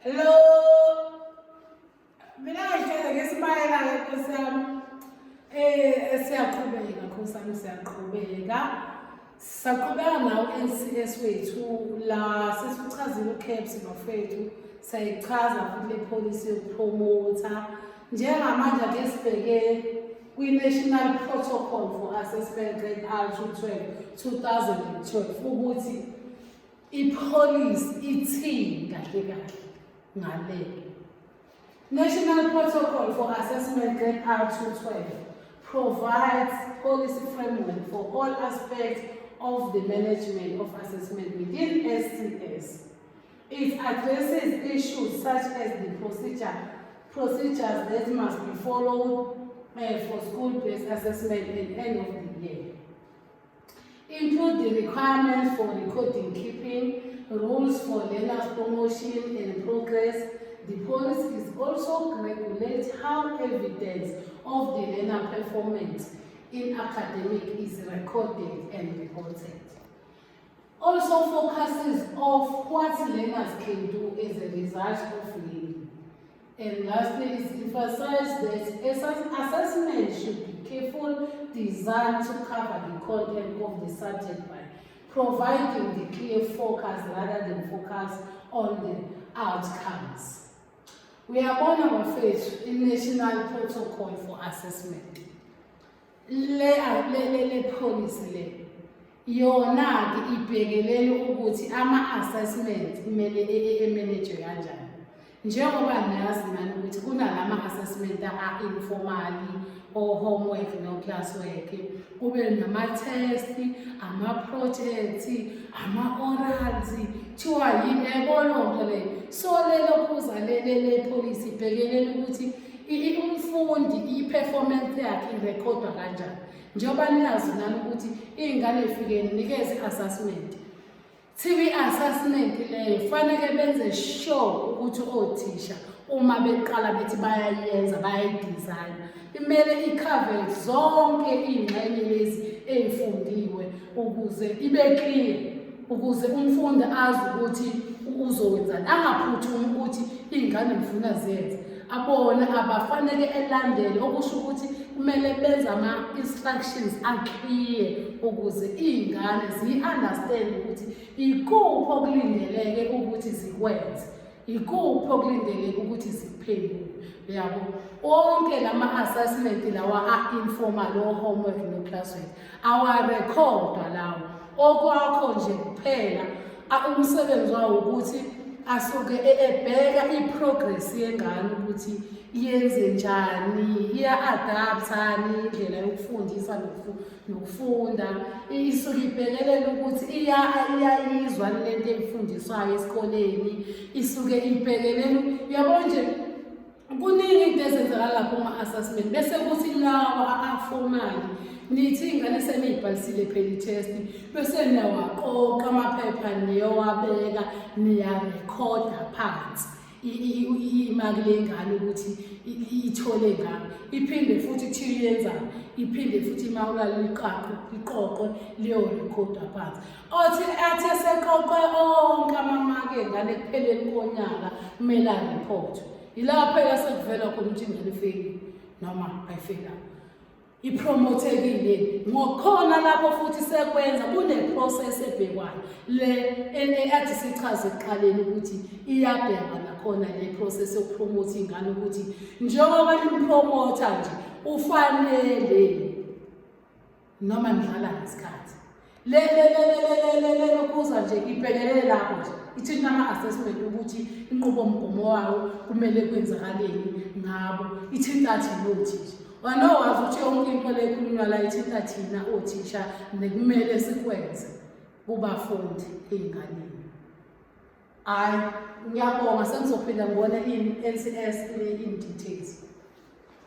Hello. Mina ngihlala ngesimayela-ke nkosi yami. Siyaqhubeka nkosi yami, siyaqhubeka. Saqhubeka nawo NCS wethu la sesichazile uCAPS bafethu, sayichaza futhi le policy yokupromotha. Njengamanje ake sibheke kwi-National Protocol for Assessment Grade R212 2012 ukuthi i-policy ithini kahle kahle ngale. National Protocol for Assessment Grade R212 provides policy framework for all aspects of the management of assessment within SCS. It addresses issues such as the procedures that must be followed for school-based assessment at end of the year. Include the requirements for recording keeping, rules for learners promotion and progress. The policy is also regulate how evidence of the learner performance in academic is recorded and reported. Also focuses of what learners can do as a result of learning. And lastly, it emphasized that assessment should be careful designed to cover the content of the subject by providing the clear focus rather than focus on the outcomes. Uyabona bafethu, i-National Protocol for Assessment. Le policy le yona-ke ibhekelele ukuthi ama-assessment kumele e-manage kanjani. Njengoba niyazi nani ukuthi kunalama assessment a-informal, o-homework no-classwork, kube nama-test, ama-project, ama-orals, kuthiwa yini, yayibona loo nto leyo. So lelo phuza le policy ibhekelele ukuthi umfundi i-performance yakhe irekhodwa kanjani. Njengoba niyazi nani ukuthi iy'ngane y'fike nikeze i-assessment, thiwa i-assessment leyo faneke benze sure ukuthi othisha uma beqala bethi bayayenza, bayayidizayina, imele i-cover zonke iy'ngxenye lezi ey'fundiwe ukuze ibe clear, ukuze umfundi azi ukuthi uzowenzani, angaphuthumi ukuthi iy'ngane ngifuna ziyenze, abone abafanele elandele. Okusho ukuthi kumele benze ama-instructions a-clear ukuze iy'ngane ziyi-understand ukuthi ikuphi okulindeleke ukuthi zikwenze, ikuphi okulindeleke ukuthi zikuphendule, yabo. Onke lama-assessment lawa a-informal, o-homework no-classwork, awarekhodwa lawo. Okwakho nje kuphela, umsebenzi wawo ukuthi asuke ebheka i-progress yengane ukuthi yenze njani, iya-adaptani indlela yokufundisa nokufunda, isuke ibhekelela ukuthi iyayizwa lento eyifundiswayo esikoleni, isuke ibhekelela, uyabo nje. Kuningi into ezenzakala lapho kuma-assessment. Bese kuthi lawa a-formal, nithi iy'ngane seniyibhalisile phela i-test, bese niyawaqoqa amaphepha, niyowabeka, niyarekhoda phansi imali lengane ukuthi ithole ngami, iphinde futhi kuthiwa iyenzani, iphinde futhi imawulalo liqaqe, liqoqwe, liyorekhodwa phansi. Othi athi eseqoqwe onke amamaki engane ekupheleni konyaka, kumele ariphothwe. Yilapho sekuvela khona ukuthi ingane ifeyilile noma ayifelanga, ipromothekile. Ngokhona lapho futhi sekwenza kune-process ebhekwayo le athi sichaze ekuqaleni ukuthi iyabhekwa nakhona le process yokupromotha ingane, ukuthi njengoba nimpromotha nje ufanele noma nidlala ngesikhathi. Le lokhuza nje ibhekelele lapho nje, ithinta ama-assessment ukuthi inqubomgomo wawo kumele kwenzakaleni ngabo, ithinta thina othisha. Wena wazi ukuthi yonke into le ekhulunywa la ithinta thina othisha nekumele sikwenze kubafundi ey'nganeni. Hhayi, ngiyabonga, sengizophinda ngibone i-NCS in details.